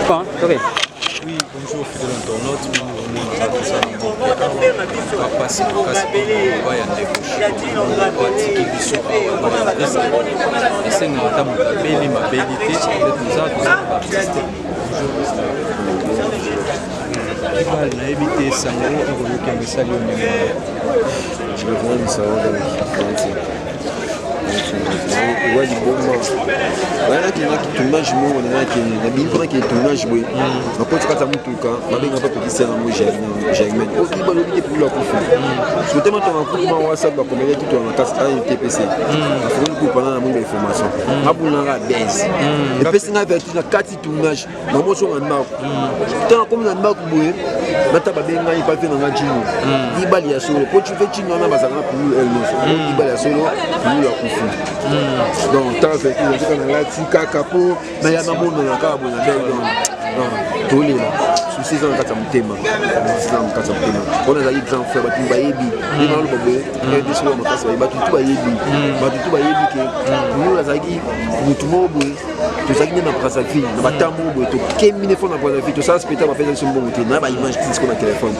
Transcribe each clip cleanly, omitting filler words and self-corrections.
Bon, ok. Oui, bonjour fidèle internaute, bino omonaka toza na mboka bapasi makasi mpona ya ndeko Shiko atiki biso awa na risque esengaka ata moto abeli mabeli te nde toza toza na baartiste. Bonjour Ibal, nayebi te sango oyo okoyoki yango esali yo ndenge Owa liboma nayaki tournage moko nayaki nabimi mpo nakende tournage boye nakoti kati ya motuka babenga mpe petite sœur yango Germaine oki balobi te pulu akufi sotema tonga kutu ma whatsapp bakomele tutu na kasi ayi TPC afungoli kutu pendant namoni ba information abunaka base epesi ngai vertige na kati tournage bango ozonga ndako ntango akomi na ndako boye nata babengi ngai pape na ngai jino libali ya solo po ve jino wana bazalaka na pululu ele nyonso libali ya solo pululu akufi donc ntango veki nazoka nalati kaka po naya namonana kaka boye na bel donc tolela susi eza na kati ya motema, eza na kati ya motema mpona ezalaki grand frère, bato bayebi nde naloba boye rdc oyo makasi bayebi, bato tu bayebi, bato tu bayebi ke pululu azalaki motu moko boye. Tozalaki nde na Brazzaville na batambo boye, tokemi ne fo na Brazzaville, tosala spectacle, bapesa biso mbongo te na baimage tisiko na telefone.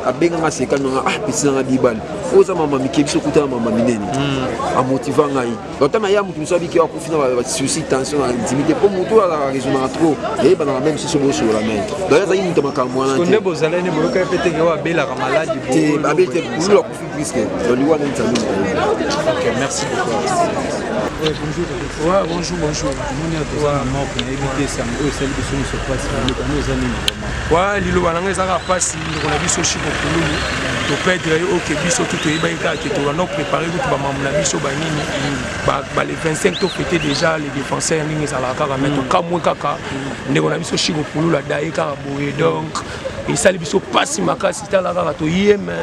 Abenganga seka nanga, ah pesi nanga bibale oyo eza mama mike, biso kutana mama minene, amotiva ngai. Donc ntango ya motu mosusu abiki akufi na basusi tension na intimité, mpo motu oyo azalaka raisonnaka trop, eyebanaka meme soso bosolola mai. Donc azalaki moto ya makambo wana te. Nde bozalani boyokaki mpe teke oyo abelaka maladi? Te, abeli te, pululu akufi puisque donc liwa nani nzambe. Ok, merci beaucoup. Ouais, bonjour. Ouais, bonjour, bonjour. Moni toza na morgue, nayebi te sango oyo esali biso nyonso mpasi, liloba no eza nini vraiment? Wa liloba na ngai ezaka mpasi, ndeko na biso Shiko Pululu toperdre ye. Oke biso tu toyebaki kaka ke tobanda koprépare kutu bamambo na biso banini ba le 25 tofete déjà les défenseurs ndenge ezalaka kaka, mais tokamwe kaka ndeko na biso Shiko Pululu adaye kaka boye. Donc esali biso mpasi makasi. Tala kaka toye, me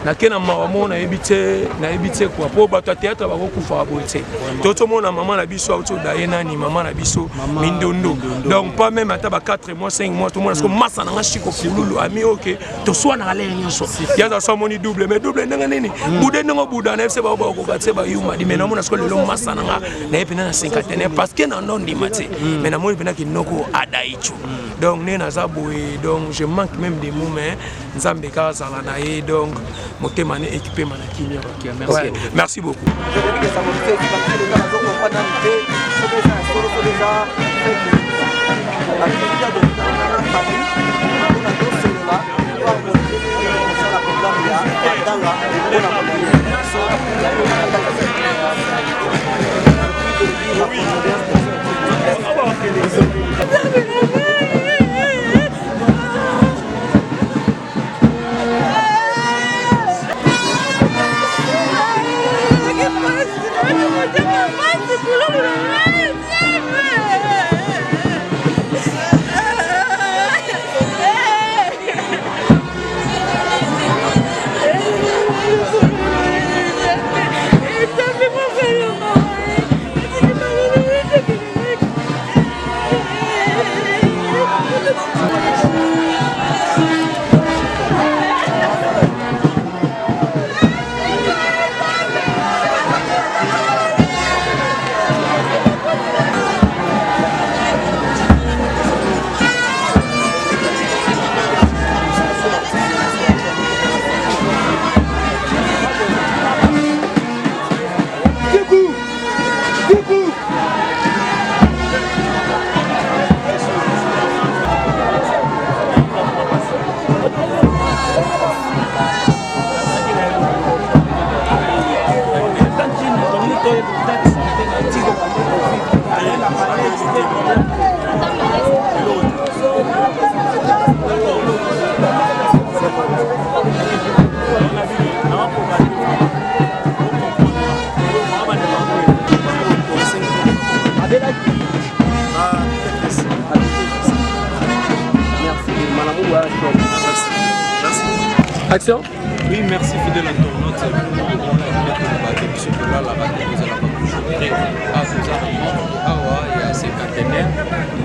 nake na mawa moko, nayebi te, nayebi te kua mpo bato ya théâtre bakokufaka boye te. Tozomona mama na biso auti odaye nani, mama na biso Mindondo, donc pas même ata ba 4 mois, 5 mois. Tomona siko masa nanga Shiko Pululu ami oke toswanaka lere nyonso, yaza so amoni double, mais double ndenge nini bude ndenge obuda na fc bao bakokoka te bayuma di. Mais namona siko lelo masa nanga naye mpena na cinquantenaire parce que na ndo ndima te, mais namoni mpena kinoko adaicho. Donc nde naza boye, donc je manque même des mots, mais Nzambe kaka azala na ye, donc motema ne ekipema na kimia. Merci. Ouais, merci beaucoup. Action. Oui, merci fidèle internaute. Tolobaka biso tolalaka te, tozalaka toujours prêt. Awa toza na morgue awa ya cinquantenaire,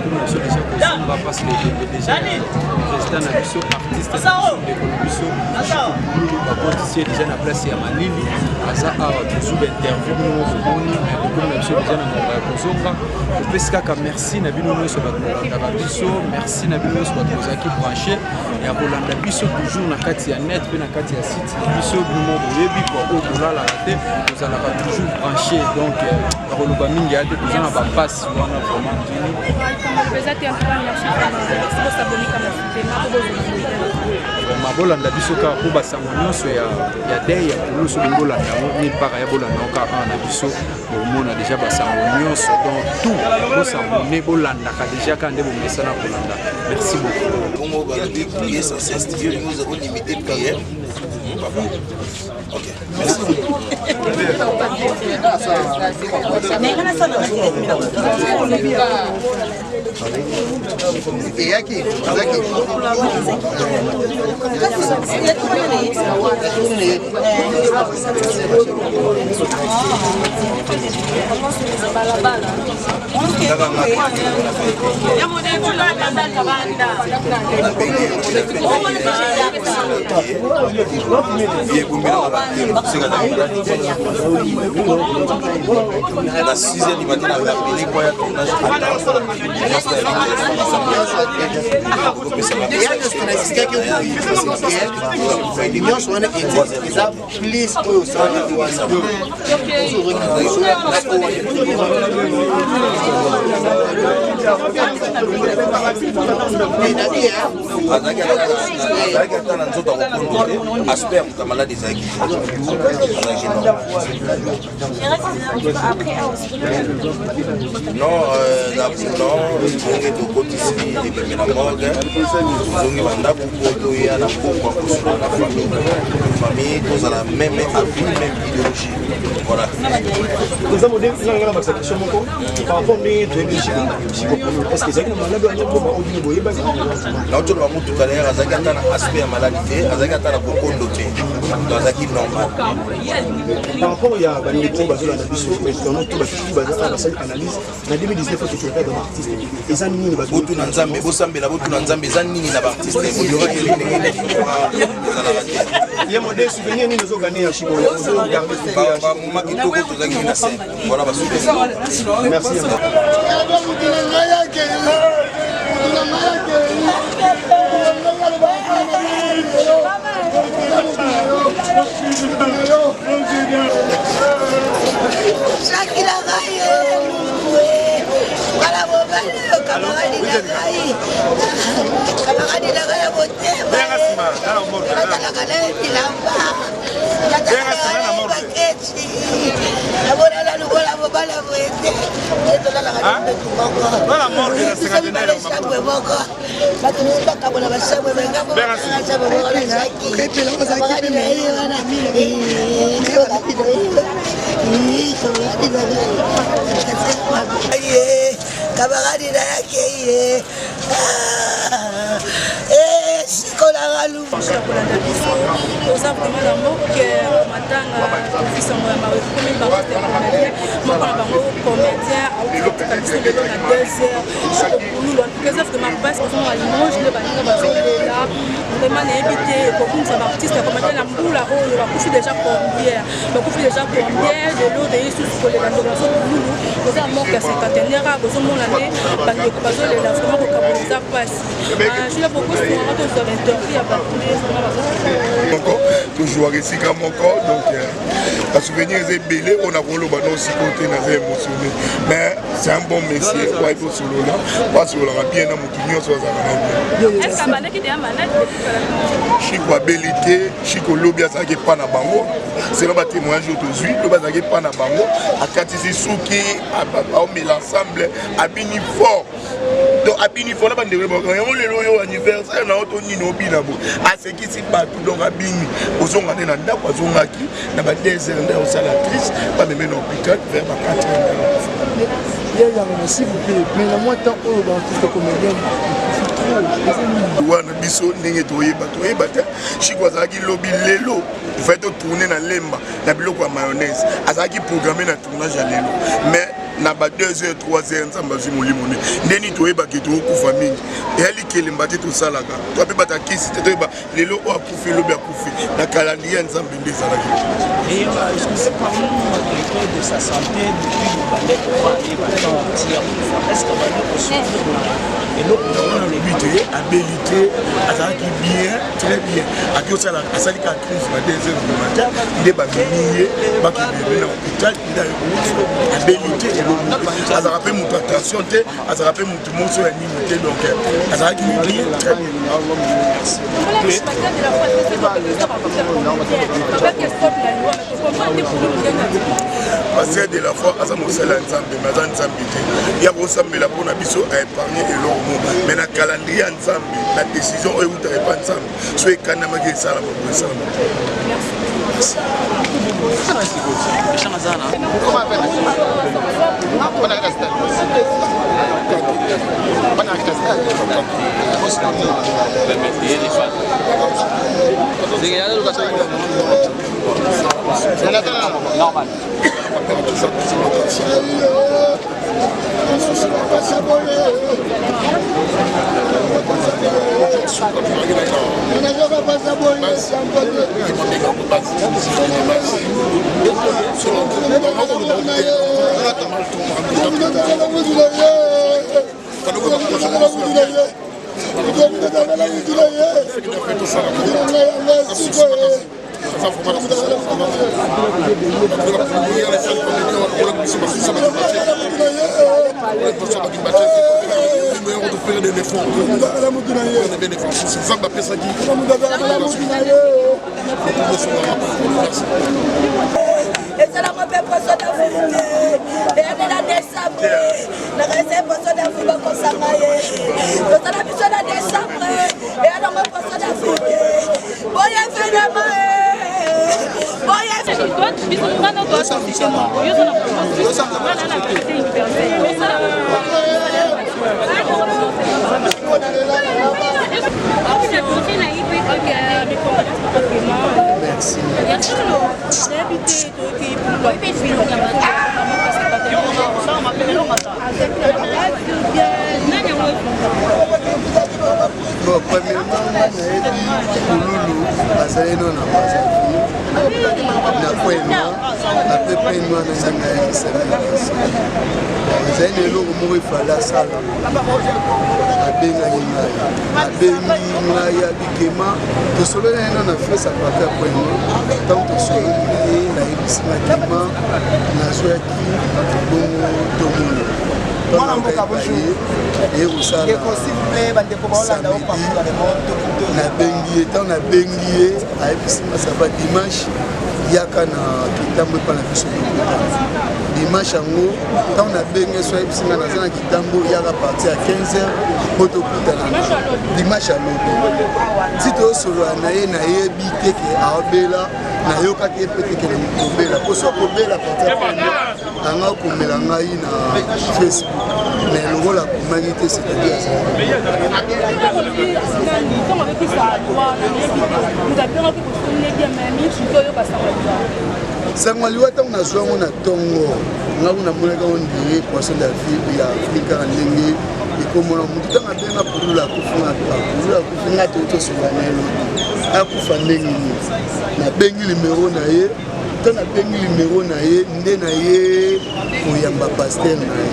tokoma biso déjà kozonga parce que ebembe déjà président na biso, artiste na biso, ndeko na biso Chico Pululu, bakotisi ye déjà na place ya malili. Aza awa, tozwi bainterview, bino bomoni, mais tokomi na biso déjà na ngonga ya kozonga. Topesi kaka merci na bino nyonso bato bolandaka biso, merci na bino nyonso bato bozalaki branché ya kolanda biso toujours na kati ya net mpe na kati ya site na biso. Bino moko boyebi kua oyo tolalaka te, tozalaka toujours branché. Donc nakoloba mingi ya te, toza na bapasi wana vraiment ndini. Vraiment bolanda biso kaka mpo basango nyonso ya dei ya pulusu, bolingi bolanda yango nulle part ya bolanda yango kaka awa na biso. Bomona déjà basango nyonso, donc tout bosabone, bolandaka déjà kaka nde bomesana kolanda. Merci beaucoup. Bongo balobi prier sans cesse, Dieu nous a limité prière. Papa. Ok, merci. Eyaki azaki. Na 6 heures du matin, na rappelé kwa ya tournage. Nyonso wana eza plus oyo osalaki wana. Azalaki ata na nzoto ya kokondo te, aspect ya moto ya malade ezalaki, azalaki non. Non, ndenge tokotisi ebembe na morgue, tozongi bandako mpo toya na pokwa kosolola na famille. Famille, tozala même avis, même idéologie, voilà. Eza modèle nga na bakisa question moko par rapport ndenge toyebi Chico. Est ce que ezalaki na malade wana boma oyo bino boyebaki? Naotoloba motuka d'ailleurs azalaki ata na aspect ya maladi te, azalaki ata na kokondo te, donc azalaki normal. Par rapport ya bandeko bazolanda biso, internaute to bato baza basali analyse na 2019, tokoperdre baartiste, eza nini? Botuna Nzambe, bosambela, botuna Nzambe eza nini na baartiste ezalaka te. Ye mode souvenir nini ozogane ya Chico? Bamoma kitoko tozalaki na scène, voilà basouvenir. Merci. Jacques na ngai, kala mobali oyo, camarade na ngai, camarade na ngai ya motema, natalaka na ye bilamba, natalaka na ye baketi, namonana lokola mobali ya boye te. Tolalaka na mbetu moko, biso mibale, chambre moko. Bato mosusu bakabola bachambre, mengambo chambre moko na Jaki, camarade na ye wana, camarade na ngai, camarade na yake ye sikolanga lu. Kolanda biso, toza vraiment na moke matanga ofisango ya mawe. Tokomi baartiste comédien, moko na bango comédien autika biso lelo na 2 heures, Chico Pululu. En tout cas eza vraiment mpasi, kozomona image nde baninga bazolela. Vraiment nayebi te kokumisa baartiste ya comédien na mbula oyo. Bakufi déjà combien? Bakufi déjà combien? Lelo toyei susu kolela ndeko na so Pululu. Toza na morgue ya cinquantenaire, bozomona nde bandeko bazolela. Vraiment kokabola eza mpasi. Jula bokosungaka tozwa bainterview ya bato nde vraiment bazo moko tozwaka esika moko. Donc basouvenir eza ebele oyo nakoloba no sikoyo te, naza émotionné, mais c'est un bon monsieur oyo ayebi osolola, po asololaka bien na motu nyonso, azalaka na bien. Chiko abeli te. Chiko lobi azalaki epa na bango, selon batémoignage oyo tozwi, lobi azalaki epa na bango, akatisi suki, aomela ensemble, abini fort. Donc abini fort na bandeko yango. Lelo oyo anniversaire na yo to nini, obina boye, asekisi bato. Donc abini, ozonga nde na ndako, azongaki na ba 2 heures nde osala triste, bameme na hôpital vers ba 4 heures. Yango, s'il vous plaît, mais na mwa temps oyo baartiste comédien trop. Wana biso ndenge toyeba toyeba te. Chico azalaki lobi lelo fallait totourne na Lemba na biloko ya mayonnaise, azalaki programme na tournage ya lelo, mais na ba 2 heures 3 heures Nzambe azwi molimo ne. Ndeni toyebaki tokokufa mingi, eyali kelemba te, tosalaka to mpe bata kisi te, toyeba lelo oyo akufi, lobi akufi, na calendrier ya Nzambe nde ezalaki. Et excusez, parlons de sa santé depuis bobandaki kofaye batemps tia kufa. Est ce que bandi kosouffrir na eloko? Alobi te abeli te, azalaki bien, très bien. Aki osala, asali ka crise ba 2 heures du matin nde bamemi ye, bakibemi na hôpital nde ayekokufa. Abeli te, eloko azalaka mpe moto attention te, azalaka mpe motu moso ya nini te, donc azalaki bien, très bien. Pasteur de la foi aza mosali ya Nzambe, me aza Nzambe te ya kosambela mpo na biso aépargne eloko mo, mais na calendrier ya Nzambe, na décision oyo eutaka epa Nzambe, so ekandamaki, esalama bo esalama. Normal. Nzambe apesaki. Ezalaka mpe poisson d'Afrique eyande na décembre, nakase poisson d'Afrique bakosanga ye, tozala biso na décembre eyanango poisson d'Afrique boye venema boye. Merci. Nayebi te, toyoki Bon, premièrement, nga nayebi Pululu azali no na Brazzaville na Kwema. Apres pene wana nde nayebisaki ezali na eloko moko efale asala. Abengaki ngai, abengi ngai abikema, tosololi na ye na fes aparte ya Kwema. Ntango tosololi na ye, nayebisi nga kema nazwaki bongo tomona Mwana mboka, bonjour. Eye kosala Ndeko, s'il vous plaît, bandeko baolanda yo partout dans le monde. Nabengi ye, ntango nabengi ye, ayebisi nga ça va, dimanche yaka na Kitambo epa na biso tokutana. Dimanche yango, ntango nabengi ye, so ayebisi nga naza na Kitambo, yaka partir ya 15 heures mpo tokutana. Dimanche alobi ti tosolola na ye, nayebi te ke aobela, nayokaki ye mpe te ke na kobela, mpo so akobela partir ya anga akomela ngai na Facebook, mais lokola akomaki te, c'est-à-dire Ntango abekisa wana, nayebi te moto abengaki kosoneli me mingi oyoka sango liwa. Sango ya liwa, ntango nazwa yango na ntongo, ngai namonaki yango ndire poisson d'avril ya Afrique, kaka ndenge ekomona motu. Ntango abenga Pululu akufi, nga Pululu akufi, nga toki tosola na ye lobi, akufa ndenge nini? Nabengi numero na ye. Ntango nabengi numero na ye, nde na ye koyamba pasteur na ye.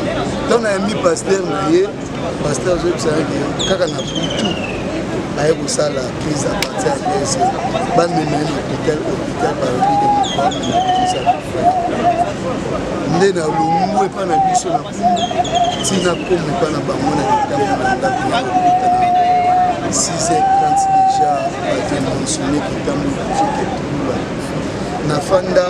Ntango nayambi pasteur na ye, pasteur azoyebisaka kaka na butu aye kosala crise à partir ya 2 heures, bamema ye na hôpital. Hôpital balobi ke moto bamema crise akufa. Nde nalongwe epa na biso na Kumbu ntina koma epa na bango na litambo na ndako na kokutana 6h30, déjà bato mentionne kitambo ekufi, ke Pululu akufi. Nafanda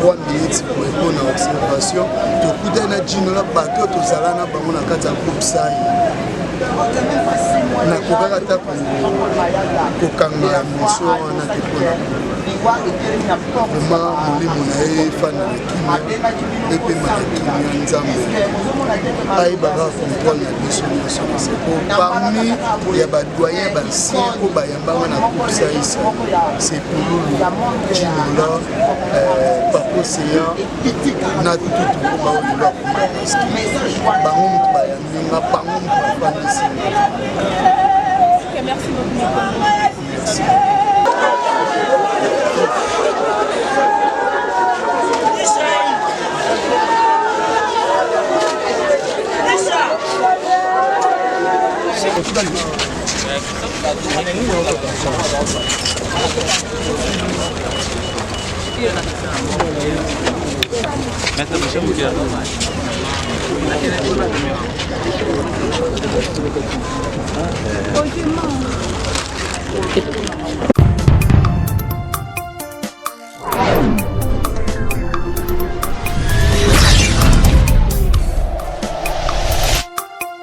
3 minutes boye mpo na observation, tokutani na Jino na bato oyo tozala na bango na kati ya groupe sai. Nakokaka ata kokanga émotion wana te mpona Vraiment molimo na ye efanda na kimia, epema na kimia. Nzambe ayebaka contrôle na biso nyonso po parmi ya badoyen bancien oyo bayambanga na groupe Saisa, c'est Pululu, Chinola, Papo Seya na tutu baolelo akoma, parce bango moto bayambi nga, bango moto bafandisi nga. Ok, merci beaucoup. Merci. Maître Michel Moukia.